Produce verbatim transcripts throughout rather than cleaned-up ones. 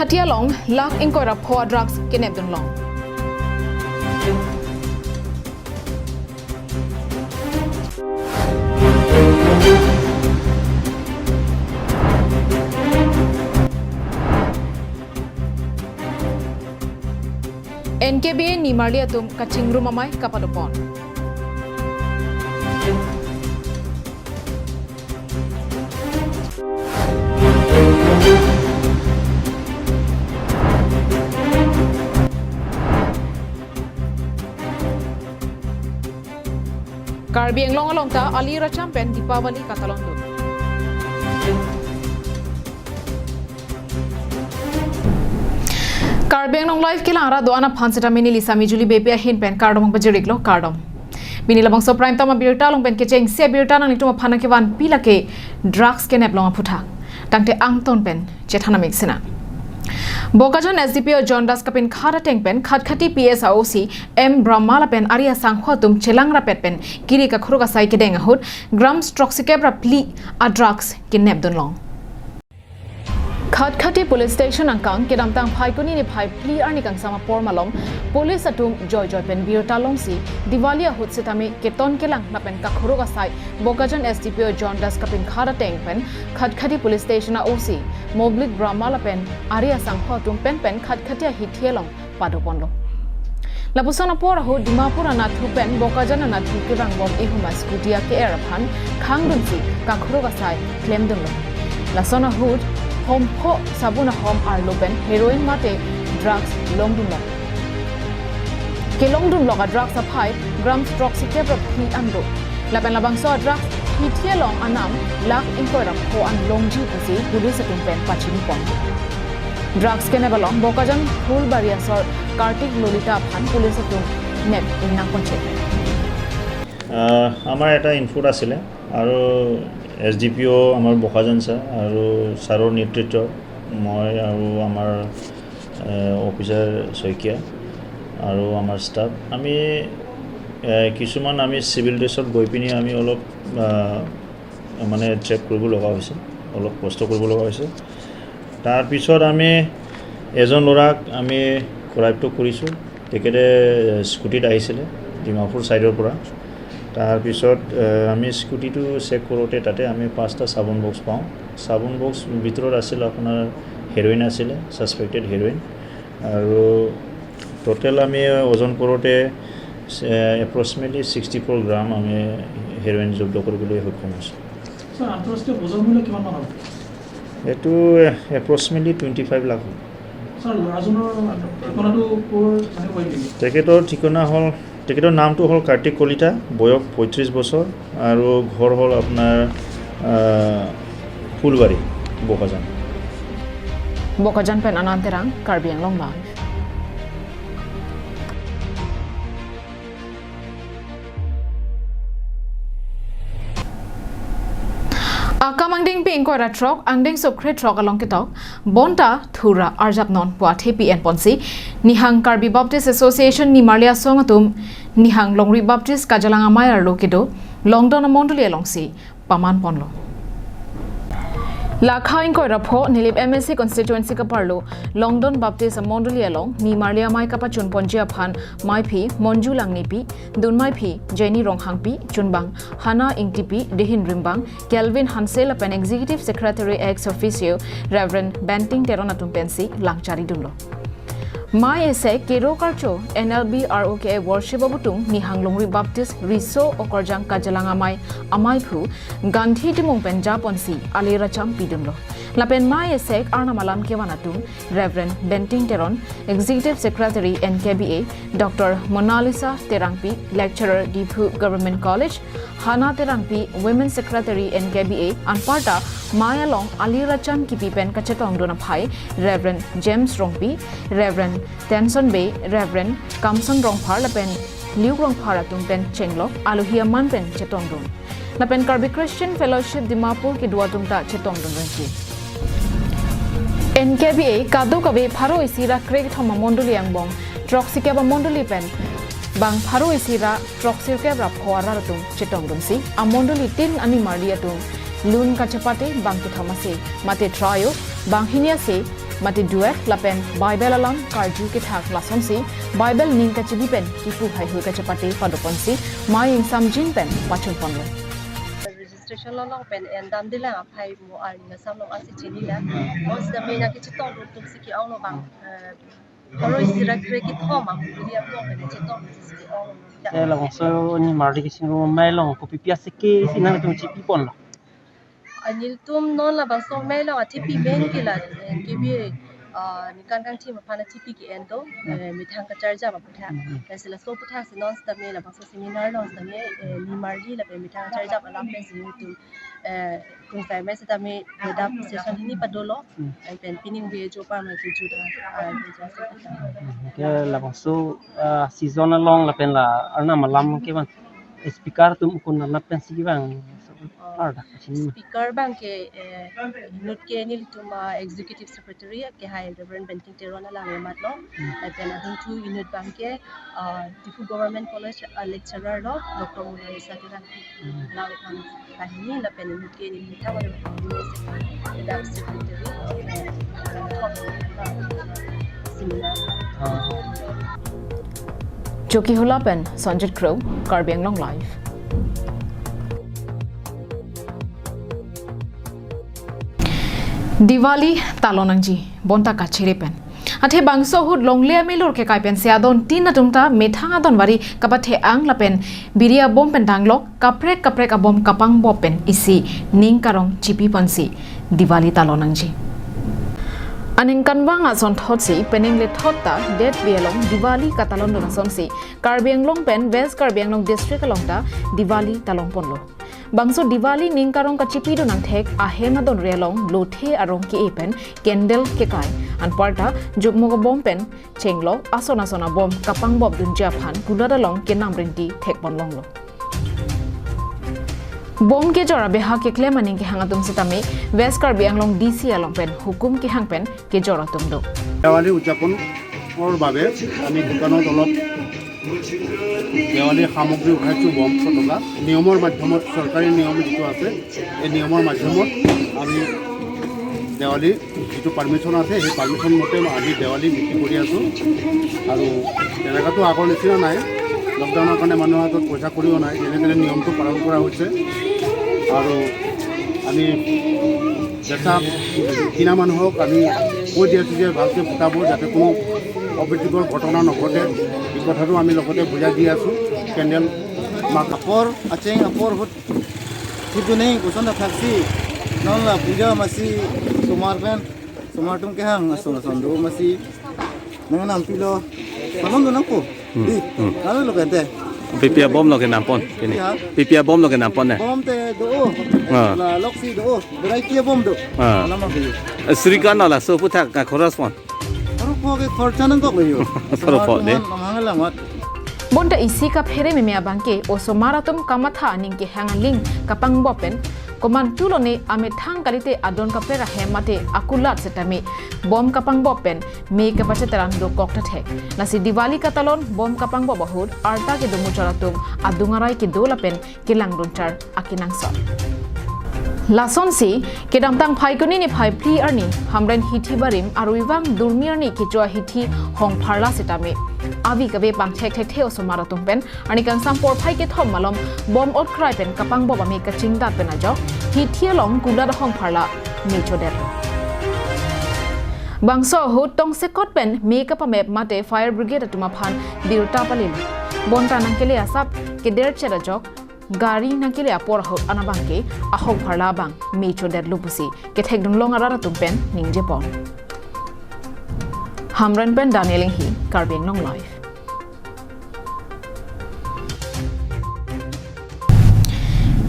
Hithi along lakh ingkoi ra pho a drugs kenepdun long. N K B A nimarli atum kachingrum amei kapadopon. Karbi Anglong along ta ali racham pen Deepavali katalon dun. Karbi Anglong Live kelang arat do-an aphan seta neli Sami Juli Beypi ahin pen kardom pajirlo, kardom. Pini labangso Prime Time abirta along pen kechengsi abirta nanglitum aphan nangkevanpi lake drugs kenep long aphuthak. Tangte angton pen chethan amik sina. Bokajan S D P O John Das kapinkhat ateng pen Khatkhati P S a O C M Brahma lapen ari asangho atum chelang rapet pen kiri kakhuruk asai kedeng ahut gram stroksike ra phli a drugs kenepdun long. Khatkhati Police Station angkang kedamtang Phaikuni niphai phli arni kangsam apor malom police atum joijoi pen birta longsi Diwali ahut sitame keton kelang lapen kakhuruk asai Bokajan S D P O John Das kapinkhat ateng pen Khatkhati Police Station a O C Moblit Brahma lapen ari asangho atum pen pen Khatkhati ahithi along padoponlo. Lapuson apor ahut Dimapur anathu pen Bokajan anathu kerangbom ihum a scooty ake-er aphan khangdunsi kakhuruk asai klemdunlo. Lason ahut hompho sabun ahom arlo pen heroin mate drugs longdunlo. Kelongdunlok a drugs aphai gram stroksike ra phli an do. Lapen labangso a drugs hithi along anam lakh ingkoi ra pho an longji pusi police atum pen pachinipon. Drugs kenep along Bokajan Phulbari asor Kartik Lolita aphan police atum nep inang ponche. আহ, আমাৰ এটা ইনপুট আছিলে আৰু S D P অ' আমাৰ বোকাজান ছাৰ আৰু ছাৰৰ নেতৃত্বত মই আৰু আমাৰ, আহ, অফিচাৰ শইকীয়া আৰু আমাৰ ষ্টাফ, আমি, আহ, কিছুমান আমি চিভিল ড্ৰেছত গৈ পিনি আমি অলপ, আহ, মানে চেক কৰিব লগা হৈছে, অলপ কষ্ট কৰিব লগা হৈছে। তাৰপিছত আমি এজন ল'ৰাক আমি কৰায়ত্ত কৰিছোঁ। তেখেতে স্কুটিত আহিছিলে ডিমাপুৰ ছাইডৰ পৰা। তাৰপিছত, এ, আমি স্কুটিটো চেক কৰোঁতে তাতে আমি পাঁচটা চাবোন বক্স পাওঁ। চাবোন বক্স ভিতৰত আছিল আপোনাৰ হেৰইন আছিলে, ছাছপেক্টেড হেৰইন। আৰু টোটেল আমি ওজন কৰোঁতে, এ, এপ্ৰক্সিমেটলি ছিক্সটি ফ'ৰ গ্ৰাম আমি হেৰইন জব্দ কৰিবলৈ সক্ষম হৈছোঁ। ছাৰ, আন্তঃৰাষ্ট্ৰীয় বজাৰ মূল্য কিমান মান হ'ব? এইটো এপ্ৰক্সিমেটলি টুৱেণ্টি ফাইভ লাখ হ'ব। ছাৰ, ল'ৰাজনৰ ঠিকনাটো ক'ৰ জানিব পাৰিম নেকি? তেখেতৰ ঠিকনা হ'ল, তেখেতৰ নামটো হ'ল কাৰ্তিক কলিতা, বয়স পঁয়ত্ৰিছ বছৰ আৰু ঘৰ হ'ল আপোনাৰ, আহ, ফুলবাৰী, Bokajan. Bokajan pen Anand Terang, Karbi Anglong Live. Akam angdengpi ingkoi ra throk, angdengso kre throk along ketok, bonta thura arjapnon pu athepi enponsi, Nihang Karbi Baptist Association nimarli asong atum, Nihang Longri Baptist Kajalang Amei arlo kedo, Longdon amondoli alongsi pamanponlo. Lakha ingkoi ra pho Nilip M A C constituency kaparlo Longdon Baptist amondoli along nimarli amei kapachunponji aphan maiphi Monju Langnipi, dunmaiphi Jenny Ronghangpi, chunbang Hana Ingtipi, dehin rimbang Kelvin Hanse lapen Executive Secretary ex officio Reverend Benting Teron atum pensi langcharidunlo. Mei esek kero karcho N L B R O K A worship abutung Nihang Longri Baptist Riso Okorjang Kajalang Amei ameiphu Gandhi Timung pen japonsi ali racham pidunlo. Lapen mei esek Arnam alam kevan atum Reverend Benting Teron, Executive Secretary N K B A, Doctor Monalisa Terangpi, Lecturer Diphu Government College, Hana Terangpi, Women Secretary N K B A, anparta mei along ali racham kipi pen kachetongdun aphai Reverend James Rongpi, Reverend Tenson Bey, Reverend Kamson Rongphar lapen Luke Rongphar atum pen chenglok alohi aman pen chetongdun. Lapen Karbi Christian Fellowship Dimapur kedo atum ta chetongdun rengki. N K B A kadokave pharo isi ra krekthom amondoli angbong throksikep amondoli pen bang pharo isi ra throksikep ra pho arat atum chetongdunsi amondoli tin animarli atum lun kachepate bang kethom ase mate thrayo bang hini ase mate duet lapen Bible alam karju kethak lasonsi Bible ning kachili pen kipu haihui kachepate padoponsi mei ingsamjin pen pachunponlo. Registration lo long pen endam dilang aphai mo arni na samlong asi chini la. Bonsitame na kachetong atum si ke-onglo bang, eh, Koro isi ra kre kethom ahut biri apo pen chetong isi ke-ong. Eh, labangso nimarli kachingrum mei along kopi pi asai ke isi nangtum chipiponlo? Nelitum non labangso mei along athepi pen ke la, eh, kebi, ah, ningkan kangthim aphan athepi ke-en do, eh, methang kacharjap aputhak. Hmm. Lasi laso aputhak si non sitame labangso seminar along sitame, eh, nimarli lapen methang kacharjap alam pensi nelitum, eh, kungsai mei sitame, eh, dap session hini padolo. Hmm. Lapen pining be jo pa ma ju ju da, ah, ju ju sa kata. Hmm, ke labangso, ah, season along lapen la arnam alam ke bang speaker atum ukun nap pensi ke bang, ah, arda kachini. Speaker bang ke, eh, inut ke nelitum, ah, executive secretary ke hai Reverend Benting Teron alang emat lo. Hmm. Lapen adungthu inut bang ke, ah, Diphu Government College, ah, lecturer lo, Doctor Monalisa Terangpi. Hmm. Alang aphan kahini lapen inut ke neli methang ave, Dap Secretary, eh, seminar. Ah. Joki Hula pen Sanjit Kro, Karbi Anglong Live. Diwali ta longnangji, bonta kachere pen. Athe bangso ahut longle amelur kekai pensi adon tin atum ta methang adonvari kapathe-ang lapen biri abom pen danglok kaprek kaprek abom kapangbop pen isi ning karong chipiponsi Diwali ta longnangji. Aningkanvang asonthotsi penang lethot ta det be along Diwali katalondun asonsi Karbi Anglong pen West Karbi Anglong district along ta Diwali ta longponlo. Bangso Diwali ning karong kachipidun angthek ahem adonri along lothe arong ke-e pen candle kekai, anparta jukmuk abom pen chenglok ason ason abom kapangbopdunji aphan kulat along kenam rinti thekponlonglo. Bom kejor abeha keklem aning kehang atum sitame West Karbi Anglong D C along pen hukum kehang pen kejor atum do. Diwali উদযাপনৰ বাবে আমি দোকানত অলপ দেৱালীৰ সামগ্ৰী উঠাইছোঁ, বম ফটকা নিয়মৰ মাধ্যমত, চৰকাৰী নিয়ম যিটো আছে, এই নিয়মৰ মাধ্যমত আমি দেৱালী যিটো পাৰ্মিশ্যন আছে, সেই পাৰ্মিশ্যন মতে আমি দেৱালী বিক্ৰী কৰি আছোঁ। আৰু তেনেকুৱাতো আগৰ নিচিনা নাই, লকডাউনৰ কাৰণে মানুহৰ হাতত পইচা কড়িও নাই, যেনে তেনে নিয়মটো পালন কৰা হৈছে। আৰু আমি বেচা কিনা মানুহক আমি কৈ দি আছোঁ যে ভালকৈ ফুটাব, যাতে কোনো অপ্ৰীতিকৰ ঘটনা নঘটে, এই কথাটো আমি লগতে বুজাই দি আছোঁ। কেণ্ডেল মাক Apor acheng apor ahut thipdun-e koson ta thaksi, non la puja masi osomar pen, osomar atum kehang ason ason do masi nangnampilo, panon do nangpo. Hmm. Di, hmm. Lalu lo kente. Pi pi abom lo kenampon kini. Ya. Pi pi abom lo kenampon ne. Bom te do. Ah. La loksi do. Variety abom do. Ah. Alam abom. Eh, sri kan laso aputhak ka khoros pon. Aru po ke khorcha nangkok lo yo. Aru po de. Osomar atum han lamhang lamat. Bonta isi kaphere meme abang ke osomar atum kamatha aning kehang aling kapangbop pen komantu lone amethang kalite adon kaprek ahem mate akulat sitame bom kapangbop pen me kapacheteran dokok ta thek. Lasi Diwali katalon bom kapangbop ahut arta kedo muchot atum adung arai kedo lapen kelangdun char akenangsot. Lasonsi kedamtang Phaikuni niphai phli arni Hamren hithi barim arui vang Durmi arni kecho ahithi hongpharla sitame avi kave pangthek thekthe osomar atum pen arni kangsam porphai kethom malom bom otkrai pen kapangbop ame kachingdat pen ajok hithi along kulat ahongpharla me chodet. Bangso ahut tongsekot pen me kapamep mate fire brigade atum aphan birta palilo. Bonta nangkele asap kederchet ajok gari nangkele apor ahut an abang ke ahongpharla abang me chodetlo pusi kethekdunlong arat atum pen ningjepon. Hamren pen Daniel Inghi, Karbi Anglong Live.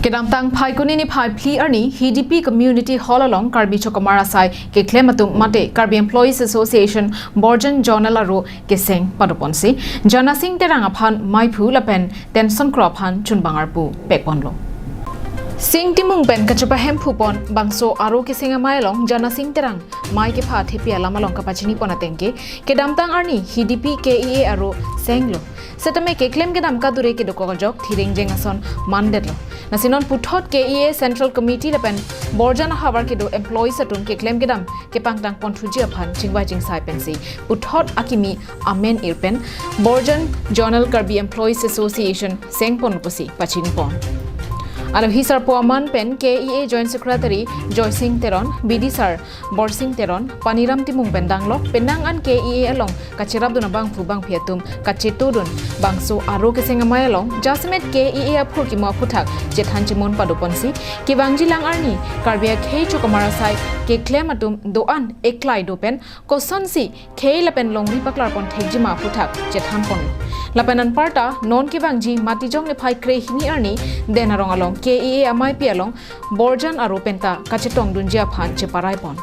Kedamtang Phaikuni niphai phli arni Hidipi Community Hall along Karbi Chokomar asai keklem atum mate Karbi Employees Association Borjan Zonal aro keseng padoponsi Janasing Terang aphan maiphu lapen Tenson Kro aphan chunbang arpu pekponlo. Sing Timung pen kachepahem phupon bangso aro keseng amei along Janasing Terang mei kepha thepi alam along kapachini pon ateng ke kedamtang arni Hidipi K E A aro senglo. Setame keklem kedam kadure kedokok ajok thiring jeng ason mandetlo. Lasi non puthot K E A Central Committee lapen Borjan ahavar kedo employees atum keklem kedam kepangtang pon thuji aphan chingvai chingsai pensi puthot akimi amen ir pen Borjan Zonal Karbi Employees Association seng pon pusi pachini pon. Alohi sarpo aman pen K E A Joint Secretary Joysing Teron, B D sir Borsing Teron, Paniram Timung pen danglok penang an K E A along kacherapdun abangphu bangphi atum kachetodun bangso aro keseng amei along jasemet K E A aphurkimo aphuthak chethan chimon pado ponsi kevangji lang arni Karbi akhei chokomar asai keklem atum do-an eklai do pen kosonsi khei lapen longri paklar pon thekji ma aphuthak chethan pon. Lapen anparta non kevangji Matijong niphai krehini arni Den Arong along K E A ameipi along Borjan aro penta kachetongdunji aphan cheparai pon.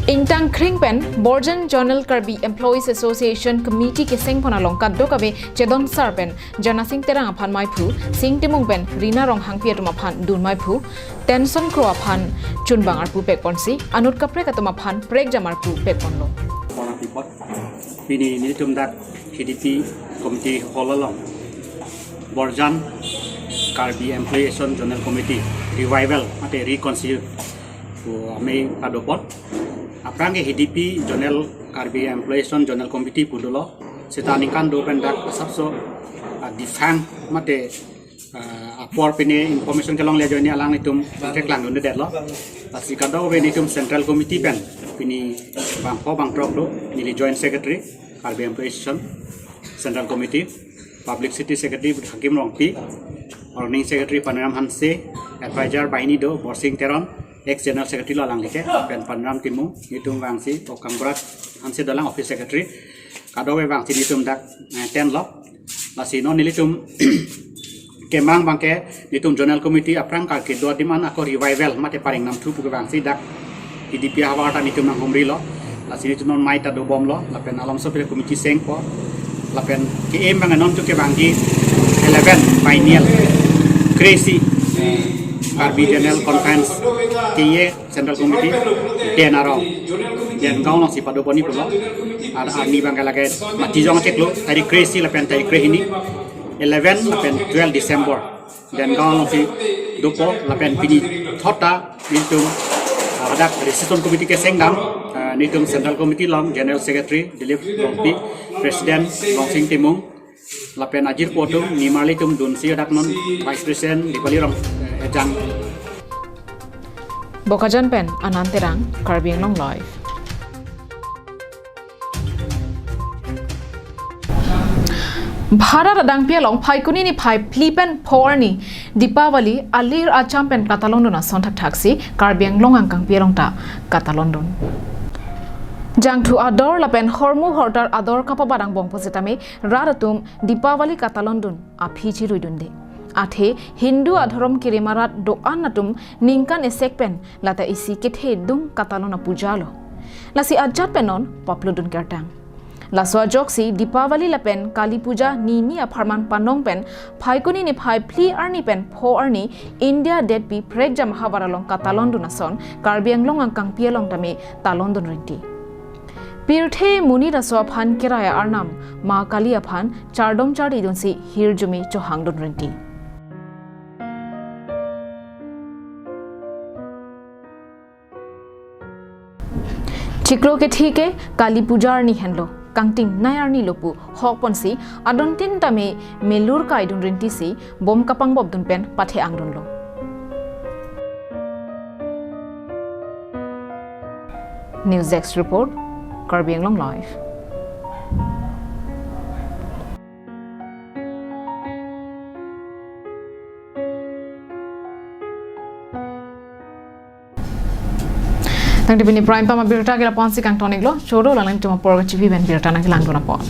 Ingtang kring pen Borjan Zonal Karbi Employees Association Committee keseng pon along kadokave chedon sar pen Janasing Terang aphan meiphu, Sing Timung pen Rina Ronghangpi atum aphan dun meiphu, Tenson Kro aphan chunbang arpu pek ponsi anut kaprek atum aphan prekjam arpu pek ponlo. Pon aphi apot, pini nelitum dak Hidipi Committee Hall along Borjan Karbi Employee Action Zonal Committee Revival mate Reconcile pu amei pado pon. Aphrang ke Hidipi Zonal Karbi Employee Action Zonal Committee pu dolo. Seta ningkan do pen dak asapso, ah, diphang mate, ah, apor pine information kelongle ajoine alanglitum cheklangdundetlo. Lasi kadokave nelitum Central Committee pen pini bangpho bangthrok do, neli Joint Secretary Karbi Employee Action Central Committee, Publicity Secretary Hakim Rongpi, Organizing Secretary Paniram Hanse, Advisor banghini do Borsing Teron, ex General Secretary lo alangli ke, pen Paniram Timung, nelitum vangsi, Okang Brat Hanse dolang Office Secretary, kadokave vangsi nelitum dak, eh, ten lo. Lasi non nelitum kemang abangke nelitum Zonal Committee aphrang kar kedo adim an ako revival mate paringnamthu pu kevangsi dak Hidipi ahavar ta nelitum nanghumrilo. Lasi nelitum non mei ta dobomlo, lapen alam sopre committee sengpo. Lapen ke-em abang non tu kevangji eleven biennial krehini Karbi General Conference ke ye Central Committee, Den Arong, Den Gaon alongsi pado pon-i pulo. Ar arni abangke lake Matijong chiklo, tarik krehini lapen tarik krehini, eleven lapen twelve December. Den Gaon alongsi dopo lapen pini thot ta nelitum, ah, hadak Reception Committee keseng dam, ah, nelitum Central Committee along General Secretary Dilip Rongpi, President Borsing Timung, lapen ajirpo atum nimarli atum dunsi hadak non Vice President Dipali Rong, eh, Ejang. Bokajan pen Anand Terang, Karbi Anglong Live. Bharat adangpi along Phaikuni niphai phli pen pho arni Deepavali alir acham pen katalondun ason thakthaksi Karbi Anglong angkangpi along ta katalondun. Jangthu ador lapen hormu hortar ador kapabadang bong pusitame rat atum Deepavali katalondun aphi chiruidunde. Athe Hindu adhorom kirima rat do-an atum ningkan esek pen lata isi kethe dung katalon apuja lo. Lasi ajat pen non papludun kertang. Laso ajoksi Deepavali lapen Kali Puja nini apharman panong pen Phaikuni niphai phli arni pen pho arni India detpi prekjam ahavar along katalondun ason Karbi Anglong angkangpi along tame talondun rinti. Pirthe monit aso aphan kerai arnam Ma Kali aphan chardom chardidunsi hirjume chohangdun rinti. Chiklo kethe ke Kali Puja arni henlo, kangtingnei arni lo pu hok ponsi adontin tame melur kaidun rintisi bom kapangbobdun pen pathe angdunlo. News Desk Report, Karbi Anglong Live. Tangte pini Prime Time abirta ke lapu-ansi kangton-iklo, choro lang nelitum apor kachipi pen birta nangkelangdun apot.